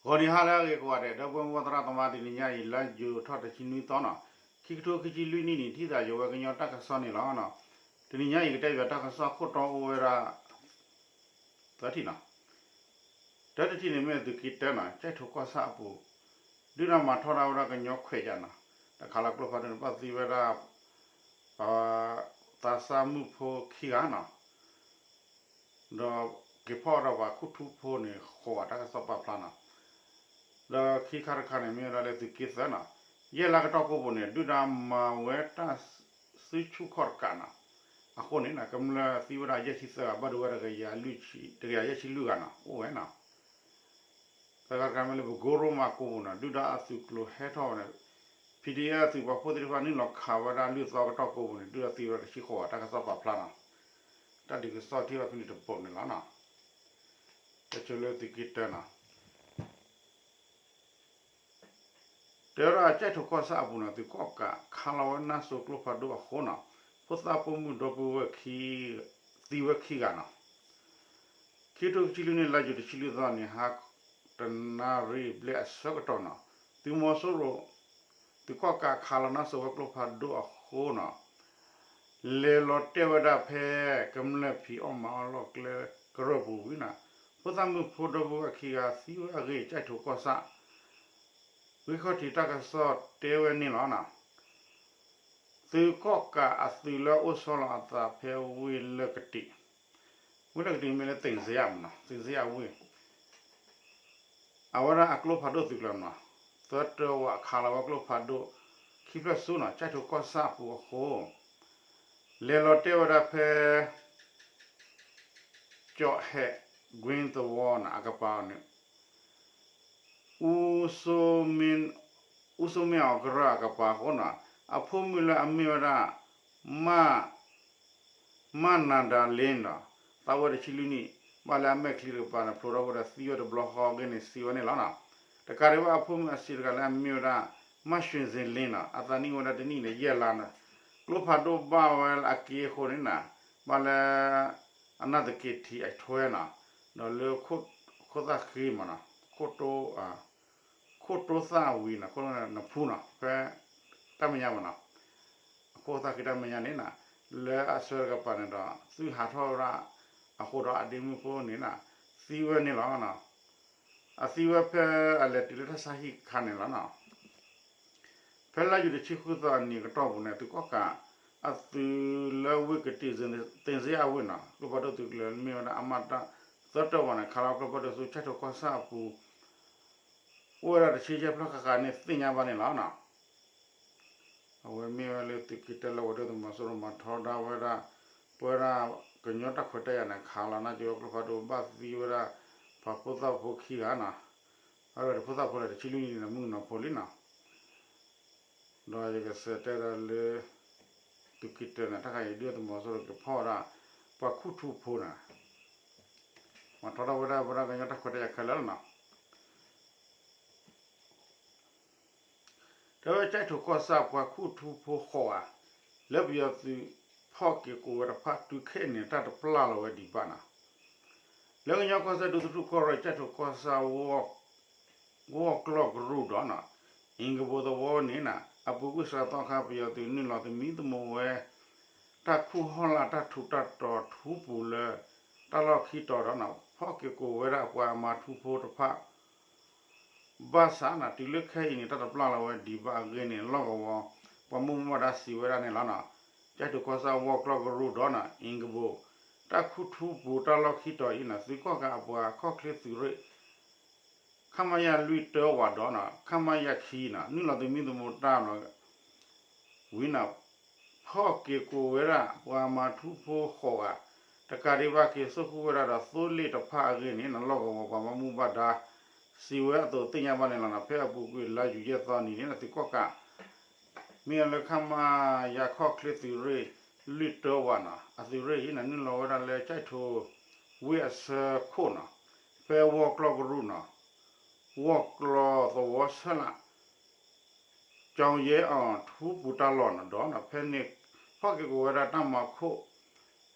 ဂီၤနံၤဟါလၢအဂ့ၤကိးဂၤဒဲး ဒီပုၢ်ဝဲၢ်သရၣ်သမါ တနံၤညါအံၤ လါယူၤထီၣ်တဆံနွံသီနီၤ, ခံကထိခံဆံလွံၢ်နံၣ်န့ၣ် ထံၣ်သးယိၤဝဲကညီတၢ်ကစီၣ်န့ၣ်လီၤ. တနံၤညါအံၤ ကတဲဘၣ်တၢ်ကစီၣ်ခိၣ်တီအိၣ်ဝဲဒၣ် သၢထံၣ်နီၤ. တၢတထံၣ်န့ၣ်မ့ၢ်သုးက့တၢနီၤ, ကၠဲၣ်ထိၣ်ကီၢ်ဆၣ်အပူၤ ဒုၣ်ဒါမၤထီဒါဝဲဒၣ်ကညီခွဲးယာ်နီၤ, တခါလၢကျိဖးဒိၣ်န့ၣ် ဘၣ်သံဝဲဒၣ် ပှၤသးစၢ်မုၣ်ဖိခံဂၤနီၤ, ဒီးက့ၤဖီၣ်ဒီးပှၤခူၣ်ထူဖိန့ၣ် ဃိးဂၤတၢ်ကစီၣ်ပာ်ဖျါနီၤ. ဒီးခံခါတခါန့ၣ် မ့ၢ်ဝဲဒၣ်လၢသုးက့သၢနီၤ, ယဲၢ်လါကတီၢ်ကိးပူၤန့ၣ် ဒုၣ်ဒါမၤဝဲတၢ်စုဆူၣ်ခီၣ်တကးနီၤ, အဃိန့ၣ် ကမျၢၢ်သံဝဲဒၣ်ယဲၢ်ဆံသၢဂၤ ဘၣ်ဒိဝဲဒၣ်တကယၤယဲၢ်ဆံလွံၢ်ဂၤနီၤ အိၣ်ဝဲနီၤ. သၢခါတခါမ့ၢ်လၢပကိရိမးကိးပူၤနီၤ, ဒုၣ်ဒါအသုးကျိၤဟဲထီၣ်ဝဲန့ၣ် PDF အသုးပှၤဖိသ့ၣ်တဖၣ် နုာ်လီၤခးဝဲဒၣ်လွံၢ်သီကတီၢ်ကိးပူၤန့ၣ် ဒုၣ်ဒါသံဝဲဒၣ်တဆံဃိးဂၤ တၢ်ကစီၣ်ပာ်ဖျါနီၤ. တၢ်ဒုးကစီၣ်ထံၣ်ဘၣ်ဖဲန့ၣ်တပိၤန့ၣ်လီၤနီၤ. တၢ်ဆိလၢသုးက့တၢနီၤ တဲဝဲဒၣ်ကၠဲၣ်ထိၣ်ကီၢ်ဆၣ်အပူၤန့ၣ် သုးကီၣ်ကးခးလီၤဝဲနါစိၤကျိဖးဒိၣ်အဃိနီၤ, ဖိသၣ်ပိာ်မုၣ်ဒီပုၢ်ဝဲၢ်ခံ သံဝဲခံဂၤနီၤ. ခံကထိခံဆံလွံၢ်နံၣ် လါယူၤတဆံလွံၢ်သီန့ၣ် ဟါတနၣ်ရံၣ်ဘျဲၣ်အဆၢကတီၢ်နီၤ, သုးမီၤစိရိၤ သုးကီၣ်ကးခးလီၤနါစိၤဝဲကျိဖးဒိၣ်အဃိနီၤ လဲၤလီၤတဲာ်ဝဲဒၣ်ဖဲ ကမျၢၢ်ဖံးအီၣ်မၤအီၣ်လီၢ်ကျဲကရၢၢ်ပူၤဝံၤနီၤ, ဖိသၣ်မုၣ်ဖိဒီပုၢ်ဝဲၢ်ခံဂၤသံဝဲအဂ့ၢ် ကၠဲၣ်ထိၣ်ကီၢ်ဆၣ် ဂံၢ်ခီၣ်ထံးတၢ်ကစီၣ်တဲဝဲန့ၣ်လီၤနီၤ. သုးကီၣ်ကးအသုးလၢအအိၣ်ဆီလီၤအသးဖဲဝ့ၢ်လၢကတံး, ဝ့ၢ်လၢကတံးမ့ၢ်လၢသ့ၣ်စ့ယါမနီၤ, သ့ၣ်စ့ယါဝ့ၢ် အဝဲဒၣ်အကျိဖးဒိၣ်သုးကျၢၤနီၤ, သၢတၢဝးခးလီၤဝဲကျိဖးဒိၣ် ခံဖျၢၣ်ဆူနီၤ, ကၠဲၣ်ထိၣ်ကီၢ်ဆၣ်အပူၤအဃိ လဲၤလီၤတဲာ်ဝဲဒၣ်ဖဲ ကၠီၣ်ဟဲး ကွ့သဝီနီၤ အကပၤန့ၣ် အူစိမ့ၣ်အီၤကရၢၢ်အကပၤအဃိနီၤ, အဖိမုၣ်လၢအမ့ၢ်ဝဲဒၣ် မၢ်နၤဒါလ့နီၤ, သးဝဲတဆံလွံၢ်နံၣ်, ဘၣ်လၢအမဲာ်ချံတကပၤန့ၣ် ဖျိထီၣ်ဝဲဒီးသံဝဲတဘျီဃီအဂ့ၢ်န့ၣ် စံးဝဲန့ၣ်လီၤနီၤ. တကးဒံးဘၣ်အဖိမုၣ်အဆံးတဂၤလၢအမ့ၢ်ဝဲဒၣ် မၢ်ရွှ့ၣ်စ့လ့နီၤ, အသးနံၣ်အိၣ်ဝဲဒၣ်တနံၣ်န့ၣ် ယဲၢ်လါနီၤ, ကျိဖးဒိၣ်ဘၣ်ဝဲလၢအက့အဃိန့ၣ်နီၤ, ဘၣ်လၢ အနၢ်သက့ထံအထွဲနီၤ, ဒီးလၢ ခိၣ်သၣ်ဃံမနီၤ, ခိၣ်တိ ခိၣ်တိသၣ်ဝံၤနီၤ, ခိၣ်နဖူနီၤ, ဖဲ တၢ်မဲာ်ညါမနီၤ, အခိၣ်သၣ်ဃံတၢ်မဲာ်ညါန့ၣ်နီၤ, လၢအဆၢတကပၤန့ၣ်ဒီး သုဟးထီၣ်ဝဲဒၣ်အဃိဒီး အဒ့မုၣ်ဖိန့ၣ်နီၤ, သံဝဲန့ၣ်လီၤ. အသံဝဲဖဲအလဲၤတုၤလၢတၢ်ဆါဟံၣ်အခါန့ၣ်လီၤနီၤ. ဖဲလါယူၤတဆံဃုသီအနံၤအကတီၢ်ပူၤန့ၣ် သုးကီၣ်ကး အသုးလၢဝ့ၢ်ကတံၢ် သ့ၣ်စ့ယါဝ့ၢ်နီၤ, ကျိဖးဒိၣ်သုးကျၢၤမ့ၢ်ဝဲဒၣ် အမးတၢ် သၢတၢဝးန့ၣ် ခးလီၤကျိဖးဒိၣ်ဆူကၠဲၣ်ထိၣ်ကီၢ်ဆၣ်အပူၤ အိၣ်ဝဲဒၣ်တဆံယဲၢ်ဖျၢၣ်ဃၣ်ဃၣ်န့ၣ် သ့ၣ်ညါဘၣ်န့ၣ်လီၤနီၤ. အဝဲမ့ၢ်ဝဲလၢသုးက့တၢလၢဝဲၤဒၢးသုးမီၤစိရိၤမၤထီဒါဝဲဒၣ် ပဝဲဒၣ်ကညီတၢ်ခွဲးတၢ်ယာ်န့ၣ် ခးလီၤနါစိၤဝဲကျိဖးဒိၣ် ဘၣ်သံဝဲဒၣ် ပှၤဖိသၣ်ဖိခံဂၤနီၤ, အဝဲဒၣ်ဖိသၣ်ဖိလၢတဆံလွံၢ်နံၣ်န့ၣ် မုၣ်ကနီၤဖိလံနီၤ. ဒီးယကစးတဲဒီးလၢ သုးက့တၢန့ၣ် တၢ်ခါအံၤဒုၣ်ဒါသုးမီၤစိရိၤက့ၤဖီၣ်ဝဲဒၣ် ပှၤခူၣ်ထူဖိန့ၣ် မၤထီဒါဝဲဒၣ် ပဝဲဒၣ်ကညီတၢ်ခွဲးတၢ်ယာ်ခဲလၢာ်လီၤနီၤ. တဲဝဲကၠဲၣ်ထိၣ်ကီၢ်ဆၣ်ပှၤခူၣ်ထူဖိဃိးဂၤ လၢပယီၤသုးဖီၣ်က့ၤကိးဝဲတဖၣ် တုၤခဲအံၤန့ၣ် တၢ်တပျၢ်လီၤဝဲဒံးဘၣ်နီၤ. လၢကညီကီၢ်စဲၣ်ဒူသထူၣ်ကီၢ်ရ့ၣ် ကၠဲၣ်ထိၣ်ကီၢ်ဆၣ် ဝီၢ်ကျီၢ်ကရူၢ်ဒီးနီၤ အ့ကဘိသဝီန့ၣ်နီၤ အပူၤကွံာ်စှၤသီခါ ပယီၤသုးနုာ်လီၤသမံသမိးဝဲ တၢ်ခူၣ်ဟီၣ်လာ်တၢ်ထူးတၢ်တီၤထူပူၤလၢ တၢ်လီၢ်ခံတီၤဒီးနီၤ ဖီၣ်က့ၤကိးဝဲဒၣ်ပှၤမၤထူဖိတဖၣ် ဘၣ်ဆၣ်နီၤ တုၤလၢခဲအံၤန့ၣ် တၢ်တပျၢ်လီၤဝဲဒံးဘၣ်အဂ့ၢ်န့ၣ် လီၢ်ကဝီၤ ပှၤမူးမူးဘၣ်ဒါစံးဝဲဒၣ်န့ၣ်လီၤနီၤ. ကၠဲၣ်ထိၣ်ကီၢ်ဆၣ် ဝီၢ်ကျီၢ်ကရူၢ်ဒီးနီၤ အ့ကဘိ တၢ်ခူၣ်ထူပူၤတၢ်လီၢ်ခံတီၤအံၤနီၤ သုးကီၣ်ကးအပှၤခီၣ်ချ့သုးရ့ၣ် ခမရ လွံၢ်တၢဝးဒီးနီၤ ခမရ ခံနီၤ နုာ်လီၤသမံသမိးတၢ်လီၤ ဝံၤနီၤ ဖီၣ်က့ၤကိးဝဲဒၣ် ပှၤမၤထူဖိဃိးဂၤ တကးဒံးဘၣ်က့ၤစိာ်ဃုာ်ဝဲဒၣ်ဒီးသိလ့ၣ်တဖၣ်အဂ့ၢ်န့ၣ်နီၤ လီၢ်ကဝီၤပှၤမူးမူးဘၣ်ဒါ စံးဝဲအသိးသ့ၣ်ညါဘၣ်န့ၣ်လီၤနီၤ. ဖဲအပူၤကွံာ်လါယူၤယဲၢ်သီနံၤန့ၣ်နီၤ သုးကီၣ်ကး မ့ၢ်လၢခမရ ခီၣ်ချ့သုးရ့ၣ် လွံၢ်တၢဝးနီၤ အသုးရ့ၣ်အံၤနီၤ နုာ်လီၤဝဲဒၣ်လၢကၠဲၣ်ထိၣ်ဝ့ၢ်အဆၢခိၣ်နီၤ ဖဲဝီၢ်ကျီၢ်ကရူၢ်နီၤ ဝီၢ်ကျီၢ်သဝီဆၢလာ် ကၠီယဲအီၤထူပူၤတၢ်လီၢ်နီၤ ဒီးနီၤ ဖဲန့ၣ် ဖီၣ်က့ၤကိးဝဲဒၣ်တၢ်မၤခိၣ်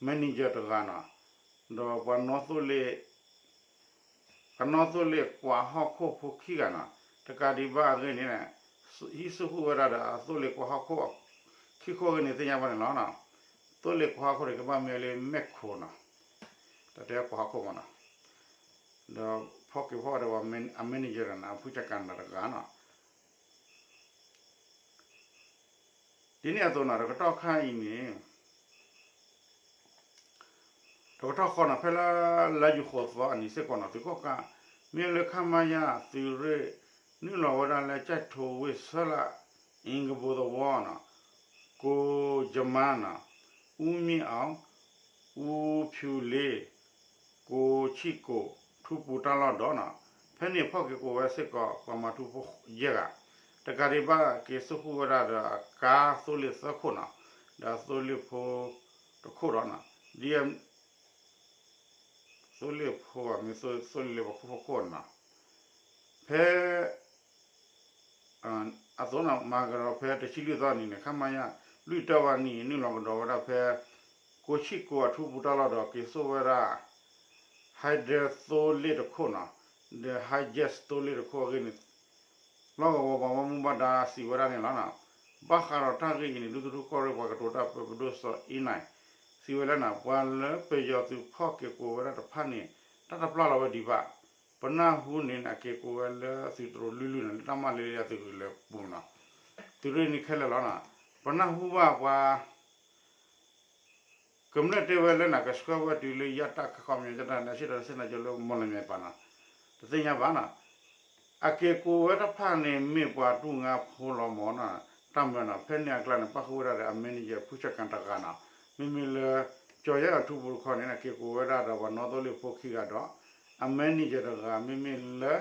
manager တဂၤနီၤ ဒီးပှၤနီၣ်သိလ့ၣ် ကနီသိလ့ၣ်ကွၢ်ဟီၣ်ခိၣ်ဖိခံဂၤနီၤ, တကးဒံးဘၣ်အဂ့ၢ်န့ၣ် ဟံးစုဃုာ်ဝဲဒၣ်ဒီးအသိလ့ၣ်ကွၢ်ဟီၣ်ခိၣ်ခံခိၣ်အဂ့ၢ်န့ၣ် သ့ၣ်ညါဘၣ်န့ၣ်လီၤ. သိလ့ၣ်ကွၢ်ဟီၣ်ခိၣ်န့ၣ် ကဘၣ်မ့ၢ်လၢမဲၢ်ခိၣ်နီၤ, တၢ်တဲကွၢ်ဟီၣ်ခိၣ်မနီၤ, ဒီးဖီၣ်က့ၤဖီၣ်ဝဲဒီးပှၤအ manager န့ၣ် အဖုၣ်ကၣ်ကၣ်န့ၣ်တဂၤနီၤ. ဒ်န့ၣ်အသိးနီၤ တကတီၢ်ခါအံၤန့ၣ် တကတီၢ်ဃီနီၤ ဖဲလၢ လါယူၤဃိးသီအနံၤစ့ၢ်ကီးနီၤ သုးကီၣ်ကး မ့ၢ်လၢခမရ သုးရ့ၣ် နုာ်လီၤဝဲဒၣ်လၢကၠဲၣ်ထိဝ့ၢ်ဆၢလၢ အ့ကဘိသဝီနီၤ ကိကမါနီၤ အူမ့ၣ်အီၣ် အူဖၠူလ့ ကိဆံၣ်ကိၣ် ထူပူၤတၢ်လီၢ်ဒီးနီၤ ဖဲန့ၣ်ဖီၣ်က့ၤကိးဝဲစ့ၢ်ကီး ပှၤမၤထူဖိယဲၢ်ဂၤ တကးဒံးဘၣ်က့ၤစိာ်ဃုာ်ဝဲဒၣ်ဒီးအကါသိလ့ၣ်သၢခိၣ်နီၤ ဒီးအသိလ့ၣ်ဖိတခိၣ်ဒီးနီၤ ဒ် သိလ့ၣ်ဖိ မ့ၢ်သိလ့ၣ်လၢပှၤခိၣ်ဖိခိၣ်နီၤ ဖဲ အသိးနီၤ မၤကဒီးဖဲတဆံလွံၢ်သီနံၤန့ၣ် ခမရ လွံၢ်တၢဝါနံၤ နုာ်လီၤကဒီးဝဲဒၣ်ဖဲ ကိဆံၣ်ကိၣ်အထူပူၤတၢ်လီၢ်ဒီး က့ၤစိာ်ဝဲဒၣ် hydra သိလ့ၣ်တခိၣ်နီၤ ဒီး high jet သိလ့ၣ်တခိၣ်အဂ့ၢ်န့ၣ် လီၢ်ကဝီၤပှၤဘၣ်မူဘၣ်ဒါစံးဝဲဒၣ်န့ၣ်လီၤ. ဘၣ်ဃးဒီးတၢ်ဂ့ၢ်အံၤန့ၣ် ဒူသထူကီၢ်ရ့ၣ်ပှၤကတိၤတၢ်ပၢပဒိၣ်စီၤအ့နၢၣ် စံးဝဲလၢနီၤ ပှၤလၢပယီၤသုးဖီၣ်က့ၤကိးဝဲဒၣ်တဖၣ်န့ၣ် တၢ်တပျၢ်လီၤဝဲဒံးဘၣ် ပနၢ်ဟူန့ၣ် အက့ၤကိးဝဲလၢသုးတရိးလွံၢ်လွံၢ်န့ၣ် လၢတၢ်မၤလၢလၢသုးကလၢၤပူၤနီၤ သုးရ့ၣ်န့ၣ်ခဲလၢာ်လီၤနီၤ ပနၢ်ဟူဘၣ်ပှၤ ကမျၢၢ်တဲဝဲလၢနၤ ကဆှၢဝဲတုၤလၢယၢ်တၢ်ခီမညီတၢ်န့ၣ် အဆ့ၣ်ဒီးစ့ၢ်နၤကၠီလၢမီၢ်လမၠဲၤပၤနီၤ တသ့ၣ်ညါဘၣ်နီၤ အက့ၤကိးဝဲတဖၣ်န့ၣ် မ့ၢ်ပှၤတူၢ်ငါဖိလီၤမၢ်နီၤ တၢ်မၢနီၤ ဖဲန့ၣ်အကျါန့ၣ် ပၣ်ဃုာ်ဝဲဒၣ်ဒီးအ manager ဖုၣ်ဆၣ်ကၣ်တဂၤနီၤ မ့မ့ၢ်လၢ ကၠီၤယဲၢ်အထူပူၤတခီန့ၣ် က့ၤကိးဝဲဒၣ်ဒီးပှၤနီၣ်သိလ့ၣ်ဖိခံဂၤဒီး အ manager တဂၤ မ့မ့ၢ်လၢ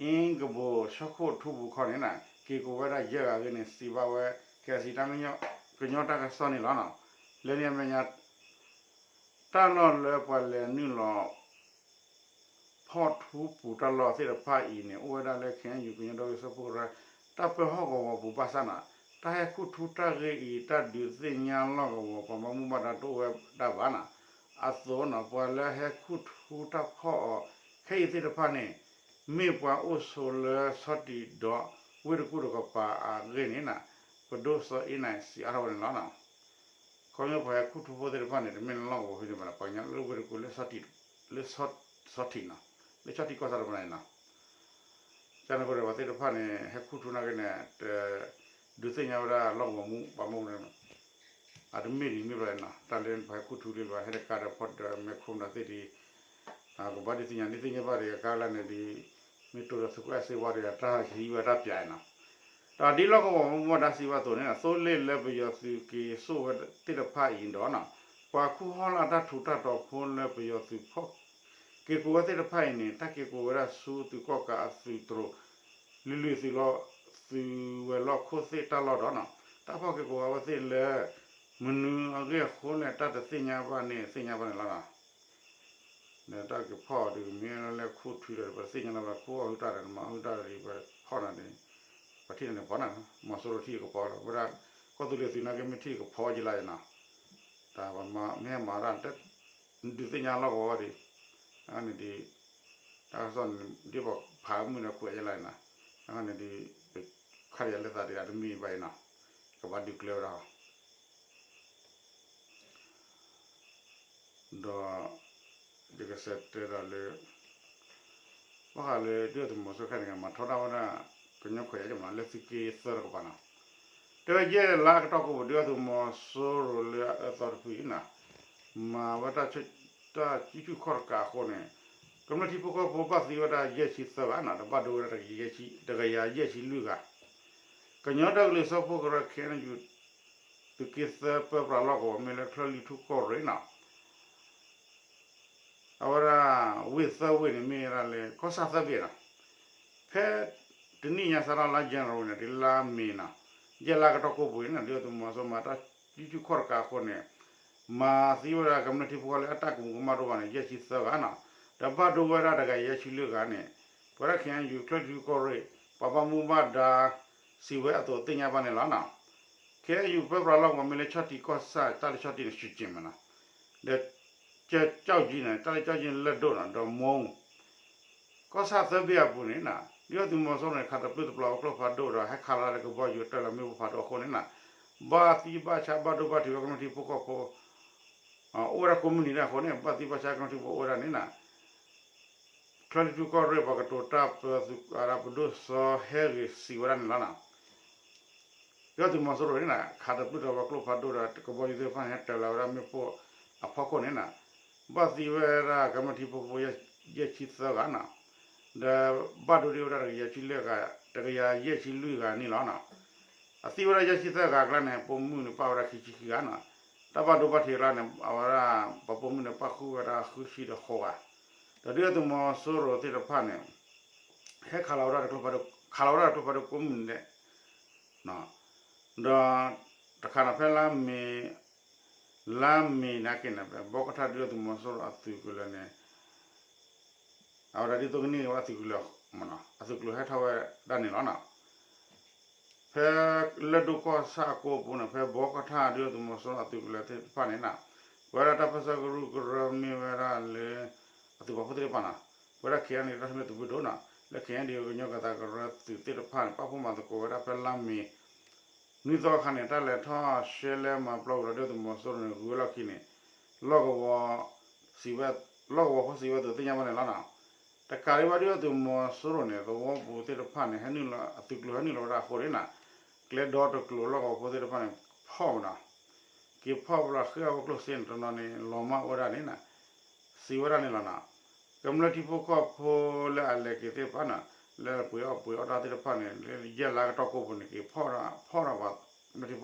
အ့ကဘိၣ်ဆၢခိၣ်ထူပူၤတခီန့ၣ် က့ၤကိးဝဲဒၣ်ယဲၢ်ဂၤအဂ့ၢ်န့ၣ် စံးဘၣ်ဝဲ ခဲအံၤတၢ်ကညီတၢ်ကစီၣ်န့ၣ်လီၤနီၤ လၢန့ၣ်အမဲာ်ညါ တၢ်လီၢ်လၢပှၤလဲၤနုာ်လီၤ ဖီၣ်ထူပူၤတၢ်လီၢ်သ့ၣ်တဖၣ်အံၤန့ၣ် အိၣ်ဝဲဒၣ်လၢ ခ့ၣ်အဲၣ်ယူၣ် ကညီဒီကလုာ်စၢဖှိၣ်ကရၢ တၢ်ပၢဟီၣ်ကဝီၤပူၤဘၣ်ဆၣ်နီၤ တၢ်ဟဲခူၣ်ထူတၢ်ဂ့ၢ်အံၤ တၢ်ဒုးသ့ၣ်ညါလီၢ်ကဝီၤ ပှၤဘၣ်မူဘၣ်ဒါတအိၣ်ဝဲဒၣ်ဘၣ်နီၤ အသိးနီၤ ပှၤလၢဟဲခူၣ်ထူတၢ်ဖီၣ်အီၤ ခဲအံၤသ့ၣ်တဖၣ်န့ၣ် မ့ၢ်ပှၤအိၣ်ဆိးလၢဆီၣ်တံၢ်ဒီး ဝ့ၢ်တကူၣ်တကပၤအဂ့ၢ်န့ၣ်နီၤ ပဒိၣ်စီၤအ့နၢ်စံးအါထီၣ်ဝဲန့ၣ်လီၤနီၤ ခီဖျိပှၤဟဲခူၣ်ထူဖိသ့ၣ်တဖၣ်န့ၣ် တမ့ၢ်လၢလီၢ်ကဝီၤဖဲန့ၣ်ဘၣ်နီၤ ပှၤကညီလၢဝ့ၢ်တကူၣ်လၢ လၢဆီၣ်တံၢ်နီၤ လၢဆီၣ်တံၢ်ကီၢ်ဆၣ်တဖၣ်န့ၣ်နီၤ ကန့ၣ်အဃိဒီး ပှၤသ့ၣ်တဖၣ်န့ၣ် ဟဲခူၣ်ထူနာ်က့န့ၣ် တဒုးသ့ၣ်ညါဝဲဒၣ်လီၢ်ကဝီၤမူဘၣ်မူန့ၣ် အတမ့ၢ်ဒ်မ့ၢ်ဘၣ်နီၤ တၢ်လၢပှၤဟဲခူၣ်ထူလံဘၣ် ဟဲတကးဒီးဖီဒီးမဲာ်ခိၣ်မတၤသ့ၣ်ဒ် ကဘၣ်ဒုးသ့ၣ်ညါဒုးသ့ၣ်ညါဘၣ်ဒီး အကါလၢန့ၣ်ဒ် မ့ၢ်တိၢ်ဒီးသုးခိၣ်အဲၣ်စ့ဝါဒီး တၢ်ဟံးဝဲတၢ်ပၠးနီၤ ဒီးဒ်လီၢ်ကဝီၤမူဘၣ်ဒါစံးဘၣ်အသိးန့ၣ် သိလ့ၣ်လၢပယီၤသုးက့ၤစိာ်ဝဲသ့ၣ်တဖၣ်အံၤဒီးနီၤ ပှၤခူၣ်ဟီၣ်လၢအတၢ်ထူးတၢ်တီၤဖိလၢပယီၤသုးဖီၣ် က့ၤကိးဝဲသ့ၣ်တဖၣ်အံၤန့ၣ် တၢ်က့ၤကိးဝဲဒၣ်ဆူသုးကီၣ်ကးအသုးတရိး လွံၢ်လွံၢ်သုးလီၢ် သုးဝဲၤလီၢ်ခိၣ်သ့ၣ်တၢ်လီၢ်ဒီးနီၤ တၢ်ဖီၣ်က့ၤကိးဝဲသ့ၣ်လၢ မနုၤအဂ့ၢ်အဃိလဲၣ် တၢ်တသ့ၣ်ညါဘၣ်န့ၣ် သ့ၣ်ညါဘၣ်န့ၣ်လီၤနီၤ ဒီးတၢ်က့ၤဖီၣ်အီၤဒ်မ့ၢ်လၢ လဲၤခူၣ်ထူဒီး ပတသ့ၣ်ညါလၢၤဘၣ် ခူၣ်အီၣ်ဟုၣ်တၢ်ဒီး မၤဟုၣ်တၢ်ဒီး ပဖီၣ်န့ၣ် ပထံၣ်န့ၣ်န့ၣ်ပီၤန့ၣ် မီၤစိရိၤထံၣ်ကပီၤလီၤ ဝဲဒၣ် ကီၢ်သူလ့ၤသုးနာ်က့ မ့ၢ်ထံၣ်ကဖီယလါယနီၤ တၢ်ပမၤမ့ၢ်ဟဲမၤတၢ် ဒုးသ့ၣ်ညါလီၢ်ကဝီၤဒ် အန့ၣ်ဒ် တၢ်ကစီၣ်န့ၣ် ဒ်ပဖးမုၢ်ဒီးခွဲးယလါယနီၤ အန့ၣ်ဒ် ခါဒံးယၤလၢသးတဂၤတမံၤဘၣ်အံၤနီၤ ကဘၣ်ဒုးကျဲဝဲဒၣ် ဒီး ယကစံးတဲဒီးလၢ ဘၣ်ဃးလၢဒုၣ်ဒါသုးမီၤစိရိၤခဲန့ၣ် မၤထီဒါဝဲဒၣ် ကညီခွဲးယာ်ကမၤလၢသုးက့သၢတကပၤနီၤ တဲဝဲယဲၢ်လါကတီၢ်ကိးပူၤ ဒုၣ်ဒါသုးမီၤစိရိၤလၢအအၢသီတဖုအံၤနီၤ မၤဝဲတၢ် တၢ်စုဆူၣ်ခီၣ်တကးအဃိန့ၣ် ကမျၢၢ်ထံဖိကီၢ်ဖိဘၣ်သံဝဲဒၣ်ယဲၢ်ဆံသၢဂၤနီၤ ဒီးဘၣ်ဒိဝဲဒၣ်တကယၤယဲၢ်ဆံလွံၢ်ဂၤ ကညီဒီကလုာ်စၢဖှိၣ်ကရၢ ခ့ၣ်အဲၣ်ယူၣ် သုးက့သၢပၢပြးလီၢ်ကဝီၤမ့ၢ်လၢချၢၣ်လွံၢ်ထူၣ်ကီၢ်ရ့ၣ်နီၤ အဝဲဒၣ် ဝ့ၢ်သၢဝ့ၢ်န့ၣ် မ့ၢ်ဝဲဒၣ်လၢ ကီၢ်ဆၣ်သၢဘ့ၣ်နီၤ ဖဲတနံၣ်ညါစးထီၣ်လါ January န့ၣ် တုၤလါမ့ၤနီၤ ယဲၢ်လါကတီၢ်ကိးပူၤန့ၣ် ဒုၣ်ဒါသုးမီၤစိရိၤမၤတၢ်စုဆူၣ်ခီၣ်တကးအဃိန့ၣ် မၤသံဝဲဒၣ်ကမျၢၢ်ထံဖိကီၢ်ဖိလၢအတၢ်ကမူၤကမၣ်တအိၣ်ဘၣ်န့ၣ် ယဲၢ်ဆံသၢဂၤနီၤ ဒီးဘၣ်ဒိဝဲဒၣ်တကယၤယဲၢ်ဆံလွံၢ်ဂၤန့ၣ် ပဝဲဒၣ် ခ့ၣ်အဲၣ်ယူၣ် ချၢၣ်လွံၢ်ထူၣ်ကီၢ်ရ့ၣ် ပှၤဘၣ်မူဘၣ်ဒါ စံးဝဲအသိးသ့ၣ်ညါဘၣ်န့ၣ်လီၤနီၤ ခ့ၣ်အဲၣ်ယူၣ်ပၢပြးလီၢ်ကဝီၤမ့ၢ်လၢဆီၣ်တံၢ်ကီၢ်ဆၣ် တၢ်လၢဆီၣ်တံၢ်န့ၣ် စူၣ်ကၠ့ၣ်မးနီၤ ဒီး ကၠီၣ်ကၠံန့ၣ် တၢ်လၢကၠီၣ်ကၠံလၢၢ်ဒိၣ်နီၤ ဒီးမိၢ် ကီၢ်ဆၣ်သၢဘ့ၣ်အပူၤန့ၣ်နီၤ ဒုၣ်ဒါသုးမီၤစိရိၤန့ၣ် ခးတပျုၢ်တပျီၤဝဲကျိဖးဒိၣ်ဒီး ဟဲခးလီၤလၢကဘီယူၤတၢၢ်လီၤမ့ၣ်ပိၢ်ဖးဒိၣ်အဃိန့ၣ်နီၤ ဘၣ်သံဘၣ်ဆါဘၣ်ဒိဘၣ်ထံးဝဲကမျၢၢ်ထံဖိကီၢ်ဖိ အိၣ်ဝဲဒၣ်ကိးမုၢ်နံၤဒၣ်အဃိန့ၣ် ဘၣ်သံဘၣ်ဆါကမျၢၢ်ထံဖိအိၣ်ဝဲဒၣ်န့ၣ်နီၤ ချၢၣ်လွံၢ်ထူၣ်ကီၢ်ရ့ၣ်ပှၤကတိၤတၢ်ပၢသုးအရၣ်ပဒိၣ်စီၤဟဲဂ့ၤစံးဝဲဒၣ်န့ၣ်လီၤနီၤ ဒုၣ်ဒါသုးမီၤစိရိၤန့ၣ်နီၤ ခးတပျုၢ်တပျီၤဝဲကျိဖးဒိၣ်ဒီး ကဘီယူၤသ့ၣ်တဖၣ်န့ၣ် ဟဲတၢၢ်လီၤဝဲဒၣ်မ့ၣ်ပိၢ်အဖီခိၣ်န့ၣ်နီၤ ဘၣ်သံဝဲဒၣ်ကမျၢၢ်ထံဖိကီၢ်ဖိ ယဲၢ်ဆံသၢဂၤနီၤ ဒီးဘၣ်ဒိဒံးဝဲဒၣ်တကယၤလွံၢ်ဂၤ တကယၤယဲၢ်ဆံလွံၢ်ဂၤန့ၣ်လီၤနီၤ အသံဝဲဒၣ်ယဲၢ်ဆံသၢဂၤအကျါန့ၣ် ပိာ်မုၣ်န့ၣ်ပၣ်ဝဲဒၣ်ခံဆံခံဂၤနီၤ တၢ်ဘၣ်ဒိဘၣ်ထံးအကျါန့ၣ် အဝဲဒၣ်ပှၤပိာ်မုၣ်န့ၣ်ပၣ်ဃုာ်ဝဲဒၣ်ဃုဆံဒီးဃိးဂၤ ဒီးဒုၣ်ဒါသုးမီၤစိရိၤသ့ၣ်တဖၣ်န့ၣ် ဟဲခးလီၤဝဲဒၣ်တကျိဖးဒိၣ် ခးလီၤဝဲဒၣ်တကျိဖးဒိၣ်ကိးမုၢ်နံၤဒဲး ဒီးတခါန့ၣ်ဖဲလါမ့ၤ လါမ့ၤနာ်က့န့ၣ် ဘီကထၣ်ဒုၣ်ဒါသုးမီၤစိရိၤအသုးကလၢၤန့ၣ် အဝဲဒၣ်ဒ်သိးကန့ၢ်ဝဲအသုးကလၢၤ အသုးကလၢၤဟဲထီၣ်ဝဲဒၣ်န့ၣ်လီၤနီၤ ဖဲလၢၢ်ဒိၣ်ကီၢ်ဆၣ်အကိပူၤန့ၣ် ဖဲဘီကထၣ်ဒုၣ်ဒါသုးမီၤစိရိၤအသုးကလၢၤသ့ၣ်တဖၣ်န့ၣ်နီၤ ပဝဲဒၣ်တၢ်ပၢဆှၢကရူၢ်ကရၢမ့ၢ်ဝဲဒၣ်လၢ အသုးပာ်ဖှိၣ်သ့ၣ်တဖၣ်နီၤ ပဝဲဒၣ် ခ့ၣ်အဲၣ်ယူၣ် တၢ်ထူၣ်ဖျဲးသုးမုၢ်ဒိၣ်နီၤ လၢ ခ့ၣ်အဲၣ်ယူၣ် ကညီကသးကရၢသုးသ့ၣ်တဖၣ်န့ၣ် ပၣ်ဖှိၣ်မၤသကိးဝဲဒၣ်ဖဲလါမ့ၤ နွံသီအခါန့ၣ် တၢ်လဲၤထီၣ်ရှဲလဲမၤပျီကွံာ်ဒီးဒုၣ်ဒါသုးမီၤစိရိၤန့ၣ် ဂုၤဝဲလီၢ်ခံန့ၣ် လီၢ်ကဝီၤ လီၢ်ကဝီၤဖိစံးဝဲအသိးသ့ၣ်ညါဘၣ်န့ၣ်လီၤနီၤ တကးဒံးဘၣ်ဒုၣ်ဒါသုးမီၤစိရိၤန့ၣ် သဝီပူၤသ့ၣ်တဖၣ်န့ၣ် ဟဲနုာ်လီၤ အသုးကျိၤဟဲနုာ်လီၤဝဲဒၣ်အဃိန့ၣ်နီၤ ကျဲဒီတကျိၤလီၢ်ကဝီၤဖိသ့ၣ်တဖၣ်န့ၣ် ဖီၣ်ဝဲနီၤ က့ၤဖီၣ်ဝဲလီၤဃ့ၢ်အဝဲကျိၣ်စ့န့ၣ် တနီၤန့ၣ် လီၤမၢ်ဝဲဒၣ်န့ၣ်နီၤ စံးဝဲဒၣ်န့ၣ်လီၤနီၤ ကမျၢၢ်ထံဖိကီၢ်ဖိလၢအလဲၤက့ၤသ့ၣ်တဖၣ်နီၤ လၢပှ့ၤအီၣ်ပှ့ၤအီတၢ်သ့ၣ်တဖၣ်န့ၣ် လၢယဲၢ်လါကတီၢ်ကိးပူၤန့ၣ် က့ၤဖီၣ်ဒီး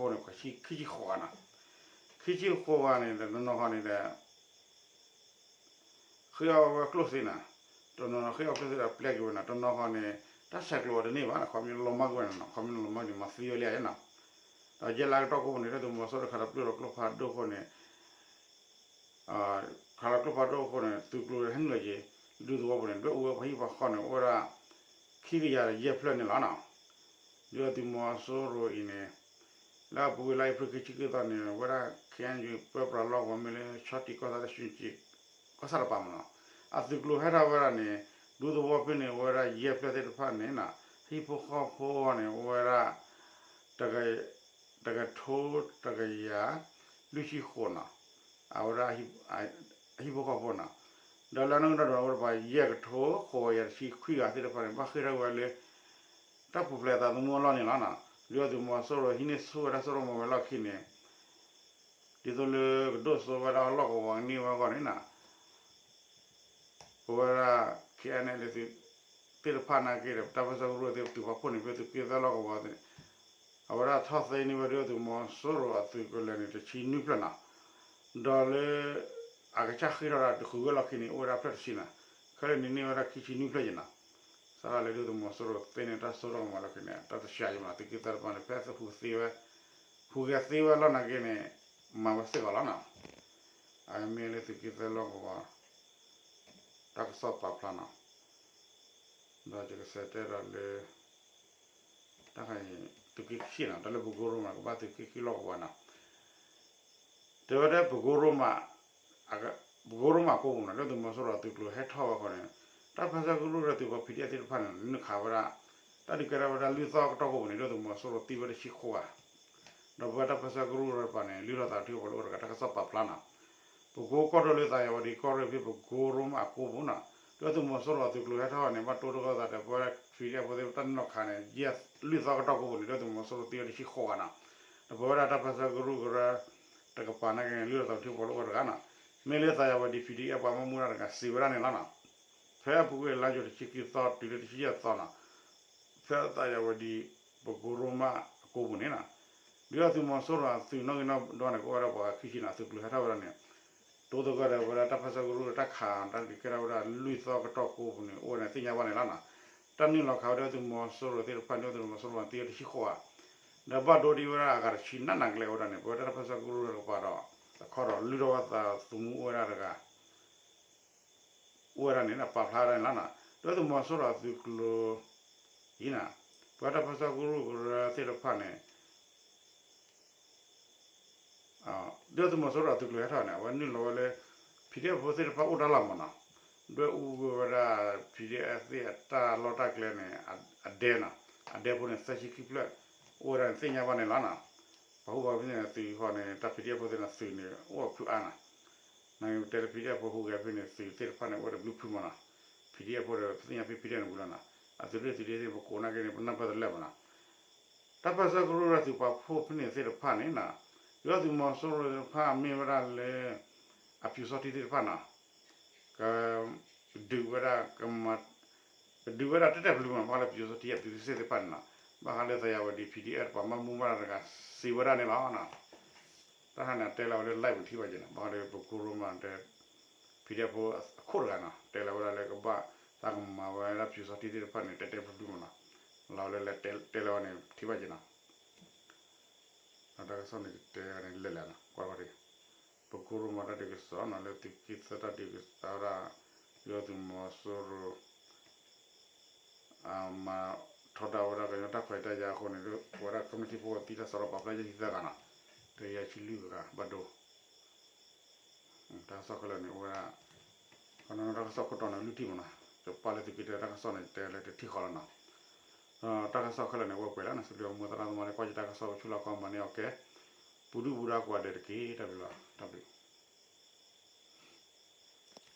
ဖီၣ်ဒီးပှၤကမျၢၢ်ထံဖိန့ၣ် ခံဆံဃိးဂၤနီၤ ခံဆံဃိးဂၤန့ၣ်ဒီး တနီၤဃီန့ၣ်ဒီး ဃ့အီၣ်ဝဲကျိၣ်စ့နီၤ, တနီၤဃ့အီၣ်ကျိၣ်စ့ဒီးပျဲက့ၤဝဲနီၤ, တနီၤဃီန့ၣ် တၢ်ဆဲးကျိးအီၤတန့ၢ်ဘၣ်နီၤ, ခီမ့ၢ်လီၤမၢ်ကွံာ်ဝဲနီၤ, ခီမ့ၢ်လီၤမၢ်န့ၣ် မၤသံဝဲလံနီၤ. ဒီးယဲၢ်လါကတီၢ်ကိးပူၤန့ၣ် ဒုၣ်ဒါသုးမီၤစိရိၤခးတပျုၢ်ဒီးကျိဖးဒိၣ်အဃိန့ၣ် ခးလီၤကျိဖးဒိၣ်အဃိန့ၣ် သုးကျိၤဟဲနုာ်လီၤက့ၤ ဒူသဝီပူၤန့ၣ် ဒွဲၣ်အူဝဲပှၤဟံၣ်ပှၤဃီန့ၣ် အိၣ်ဝဲဒၣ် ခံကယၤယဲၢ်ဖျၢၣ်န့ၣ်လီၤနီၤ. ဒုၣ်ဒါသုးမီၤစိရိၤအံၤန့ၣ် လၢအပူၤကွံာ်လါအ့ဖြ့ၣ်ခံဆံဃုသီန့ၣ် ဝဲဒၣ် ခ့ၣ်အဲၣ်ယူၣ် ပၢပြးလီၢ်ကဝီၤမ့ၢ်လၢ ဆီၣ်တံၢ်ကီၢ်ဆၣ်တဆံက့ ကီၢ်ဆၣ်တပၤမနီၤ, အသုးကျိၤဟဲထီၣ်ဝဲဒၣ်န့ၣ် ဒူသဝီဖဲန့ၣ် အိၣ်ဝဲဒၣ်ယဲၢ်ဖျၢၣ်သ့ၣ်တဖၣ်န့ၣ်နီၤ, ဟံၣ်ဖိဃီဖိန့ၣ် အိၣ်ဝဲဒၣ် တကထိတကယၤ လွံၢ်ဆံဃိးနီၤ, အဝဲဒၣ် အဟံၣ်ဖိဃီဖိနီၤ, ဒီးလၢအနီၢ်ကီၢ်ဒီး အဝဲဒၣ်ပှၤယဲၢ်ကထိဃိးကယၤတဆံခွံဂၤသ့ၣ်တဖၣ်န့ၣ် ဘၣ်ဃ့ၢ်ထီၣ်ဝဲလၢ တၢ်ပူၤဖျဲးသးသမူအလီၢ်န့ၣ်လီၤနီၤ. ဒုၣ်ဒါသုးမီၤစိရိၤဟံးန့ၢ်ဆူၣ်ဝဲဒၣ်စိရိၤမီၤဝဲလီၢ်ခံန့ၣ် ဒ်သိးလၢကဒိၣ်စိဝဲဒၣ်လီၢ်ကဝီၤကန့ၢ်ဝဲအဂီၢ်န့ၣ်နီၤ ပဝဲဒၣ် ခ့ၣ်အဲၣ်ယူၣ် သ့ၣ်တဖၣ်နာ်က့ဒီး တၢ်ပၢဆှၢကရူၢ်သ့ၣ် သုးပာ်ဖှိၣ်န့ၣ် ဖဲသုးက့သၢလီၢ်ကဝီၤသ့ၣ် အဝဲဒၣ်ထီၣ်သ့န့ၢ်ဝဲဒုၣ်ဒါသုးမီၤစိရိၤအသုးကလၢၤန့ၣ် တဆံနွံဖျၢၣ်နီၤ, ဒီးလၢ အကစၢ်ဃ့ၢ်ထီၣ်ဒၣ်တဃုာ်ဝဲလီၢ်ခံန့ၣ် အိၣ်ဝဲဒၣ်ဖျၢၣ်တဆံနီၤ, ခဲလၢာ်န့ၣ်န့ၢ်ဝဲဒၣ်ခံဆံနွံဖျၢၣ်ယဲၢ်နီၤ. စးထီၣ်လၢဒုၣ်ဒါသုးမီၤစိရိၤသ့န့ၢ်တၢ်စိတၢ်ကမီၤလီၢ်ခံန့ၣ် တၢ်တဆှးယဲၢ်မနီၤ, သုးက့သၢတဖၣ်န့ၣ် ဖဲသုးဟူးသ့ဝဲ ဟူးဂဲၤသ့ဝဲလီၢ်နာ်က့န့ၣ် မၤဝဲစ့ၢ်ကီးလီၤနီၤ. အမ့ၢ်လၢသုးက့သၢလီၢ်ကဝီၤ တၢ်ကစီၣ်ပာ်ဖျါနီၤ, ဒီးယကဆဲးတဲဒီးလၢ တၢ်ခါအံၤ သုးက့ခံနီၤ, တၢ်လၢပကိရိမး ကဘၣ်သုးက့ခံလီၢ်ကဝီၤနီၤ, တဲဝဲဒၣ်ပကိရိမး ပကိရိမးကိးပူၤနီၤ ဒုၣ်ဒါသုးမီၤစိရိၤအသုးကျိၤဟဲထီၣ်ဝဲအဃိန့ၣ် တၢ်ပၢဆှၢကရူၢ်ဒီးသုးပာ် ပီၣ်ထံၣ်အဲၣ်သ့ၣ်တဖၣ်န့ၣ် နုာ်ခးဝဲဒၣ် တၢ်ဒုးကဲထီၣ်ဝဲဒၣ်လွံၢ်သီကတီၢ်ကိးပူၤန့ၣ် ဒုၣ်ဒါသုးမီၤစိရိၤသံဝဲတဆံဃိးဂၤ ဒီးပဝဲတၢ်ပၢဆှၢကရူၢ်တဖၣ်န့ၣ် လုၢ်ထီၣ်သးထံဖိကီၢ်ဖိလၢအိၣ်တဂၤ တၢ်ကစီၣ်ပာ်ဖျါနီၤ, ပကိကီၢ်ဒိၣ်လၢသးယၤဝဲဒံးကီၢ်ရ့ၣ်ဖဲပကိရိမးအကိပူၤနီၤ, ဒုၣ်ဒါသုးမီၤစိရိၤအသုးကျိၤဟဲထီၣ်န့ၣ် ဘၣ်တိၢ်တဂၢၢ်သးဒီး ပဝဲဒၣ် ပီၣ်ထံၣ်အဲၣ်ဖိသ့ၣ်တဖၣ်တၢ်နုာ်လီၤခးန့ၣ် ယဲၢ်လွံၢ်သီကတီၢ်ကိးပူၤန့ၣ် ဒုၣ်ဒါသုးမီၤစိရိၤသံဝဲတဆံဃိးဂၤနီၤ, ဒီးပဝဲဒၣ်တၢ်ပၢဆှၢကရူၢ်ကရၢ တကပၤနာ်က့န့ၣ် လုၢ်ထီၣ်သးထံဖိကီၢ်ဖိလၢအိၣ်တဂၤနီၤ, မ့ၢ်လၢသးယၤဝဲဒံး ပီၣ်ထံၣ်အဲၣ်ပှၤဘၣ်မူဘၣ်ဒါတဂၤစံးဝဲဒၣ်န့ၣ်လီၤနီၤ. ဖဲအပူၤကွံာ်လါယူၤတဆံခံသီတုၤလၢတဆံယဲၢ်သီနီၤ, ဖဲသးယၤဝဲဒံး ပကိရိမးအကိပူၤန့ၣ်နီၤ, ဒုၣ်ဒါသုးမီၤစိရိၤအသုးနီၣ်ဂံၢ်နီၣ်ဒွးန့ၣ် ကအိၣ်ဝဲဒၣ်ပှၤခံဆံနီၤ, သုးကျိၤဟဲထီၣ်ဝဲဒၣ်န့ၣ် တိၢ်သဂၢၢ်ဒီးဝဲဒၣ်တၢ်ပၢဆှၢကရူၢ်တၢ်ခးတၢ်ဒုးကဲထီၣ်ဝဲဒၣ်လွံၢ်သီကတီၢ်ကိးပူၤန့ၣ် အိၣ်ဝဲန့ၣ်သ့ၣ်ညါဘၣ်န့ၣ်လီၤနီၤ. တၢ်နုာ်လီၤခးဝဲဒၣ်သုးမီၤစိရိၤသ့ၣ်တဖၣ်န့ၣ် ဒုၣ်ဒါသုးမီၤစိရိၤသံဝဲတဆံဃိးဂၤ ဒီးဘၣ်ဒိဒံးဝဲဒၣ်အဂၤတဆံနးနးကလဲာ်ဝဲဒၣ်န့ၣ် ပဝဲဒၣ်တၢ်ပၢဆှၢကရူၢ်တကပၤဒီး အခီဒီးလုၢ်ထီၣ်ဝဲသးသမူအိၣ်ဝဲဒၣ်တဂၤ အိၣ်ဝဲဒၣ်န့ၣ် ပာ်ဖျါဝဲဒၣ်န့ၣ်လီၤနီၤ. ဒုၣ်ဒါသုးမီၤစိရိၤအသုးကျိၤအံၤနီၤ, ပဝဲတၢ်ပၢဆှၢကရူၢ်ကရၢသ့ၣ်တဖၣ်န့ၣ် ဒုၣ်ဒါသုးမီၤစိရိၤအသုးကျိၤဟဲထီၣ်န့ၣ် အဝဲနုာ်လီၤဝဲလၢ ပီၣ်ထံၣ်အဲၣ်ဖိသ့ၣ်တဖၣ်အိၣ်တၢ်လီၢ်မးနီၤ, ဒွဲၣ်အူဝဲဒၣ် PDF သ့ၣ်အတၢ်လီၢ်တၢ်ကျဲန့ၣ် အဒဲနီၤ, အဒဲဖိန့ၣ် သၢဆံခံဖျၢၣ် အိၣ်ဝဲဒၣ်န့ၣ်သ့ၣ်ညါဘၣ်န့ၣ်လီၤနီၤ. ပှၤဟူဘၣ်ဖဲန့ၣ် သုးဃီန့ၣ် တၢ် PDF ဖိသ့ၣ်န့ၣ် သုးန့ၣ် အိၣ်ဖုးအါနီၤ. နတဲလၢ PDF ဖိဟူဂဲၤဖဲန့ၣ် သုးသ့ၣ်တဖၣ်န့ၣ် အိၣ်ဝဲဒၣ်ဘျုးဖုးမးနီၤ. PDF ဖိဒီး ပသ့ၣ်ညါဖဲ PDF န့ၣ်ဝံၤလီၤနီၤ. အသုးရ့ၣ်သုးဒ့သ့ၣ် ပကိးနာ်က့န့ၣ် ပနၢ်ပၢၢ်တလၢာ်မးနီၤ. တၢ်ပၢၢ်ဆၢကရူၢ်ဒီးသုးပာ်ဖှိၣ်ဖဲန့ၣ်သ့ၣ်တဖၣ်န့ၣ်နီၤ, ယွၤသုးမီၤစိရိၤသ့ၣ်တဖၣ်မ့ၢ်ဝဲဒၣ်လၢ အပျူစောထီးသ့ၣ်တဖၣ်နီၤ, က ဒုးဝဲဒၣ် ကမၤ ကဒုးဝဲဒၣ်တဲာ်တဲာ်ဖျုးဖျုးမး ဘၣ်ဃးလၢပျူစောထီးအသုးရ့ၣ်သ့ၣ်တဖၣ်န့ၣ်နီၤ, ဘၣ်ဃးလၢသယဝဲဒံ PDF ပှၤဘၣ်မူဘၣ်ဒါတဂၤစံးဝဲဒၣ်န့ၣ်လီၤနီၤ. တၢ်တခါန့ၣ် အတဲလီၤဝဲလၢ live ပထံၣ်ဘၣ်က့ၤနီၤ, ဘၣ်ဃးလၢပကိရိမးတဲ PDF ဖိအခိၣ်တဂၤနီၤ, တဲလီၤဝဲဒၣ်လၢကဘၣ်သးကမၤဝဲဒၣ်ပျူစောထီးသ့ၣ်တဖၣ်န့ၣ် တဲာ်တဲာ်ဖျုးဖျုးမးနီၤ, လီၤဝဲလၢလဲၤတဲလီၤဝဲန့ၣ် ထံၣ်ဘၣ်က့ၤနီၤ. ဒီးတၢ်ကစီၣ်န့ၣ်တဲန့ၣ်လဲၤလဲၤနီၤ, ကွၢ်ကွၢ်တဂ့ၤ, ပကိရိမးတၢ်ဒုးကစီၣ်နီၤ လၢသုးက့သၢတၢ်ဒုးကစီၣ်ဝဲဒၣ် ယွၤသုးမီၤစိရိၤ မၤထီဒါဝဲဒၣ်ကညီတၢ်ခွဲးတၢ်ယာ်အဃိန့ၣ် ပဝဲဒၣ် community ဖိသံတၢ်စးထီၣ်ပာ်ဖျါယဲၢ်ဆံသၢဂၤနီၤ, တယဲၢ်ဆံလွံၢ်ဂၤဘၣ်ဒိ, တၢ်ကစီၣ်ခဲလၢာ်န့ၣ် အိၣ်ဝဲဒၣ် ခီနီတၢ်ကစီၣ်ခိၣ်တီန့ၣ် လွံၢ်ထံၣ်မးနီၤ, ယပာ်လၢသုးက့တၢ်ကစီၣ်န့ၣ် တဲလၢတထံၣ်ဃီလီၤနီၤ. တၢ်ကစီၣ်ခဲလၢာ်န့ၣ် အိၣ်ဝဲပှဲၤလီၤနီၤ, စံးဘျုးမိၢ်သရၣ်သမါလၢကွၢ်ယတၢ်ကစီၣ် ဆူၣ်လီၤကွၢ်မၤန့ၢ်အီၤကဲ, ပူၤဒုၣ်ပူၤဒါကိးဂၤဒဲးတက့ၢ်, တၢ်ဘျုးလီၤ, တၢ်ဘျုး.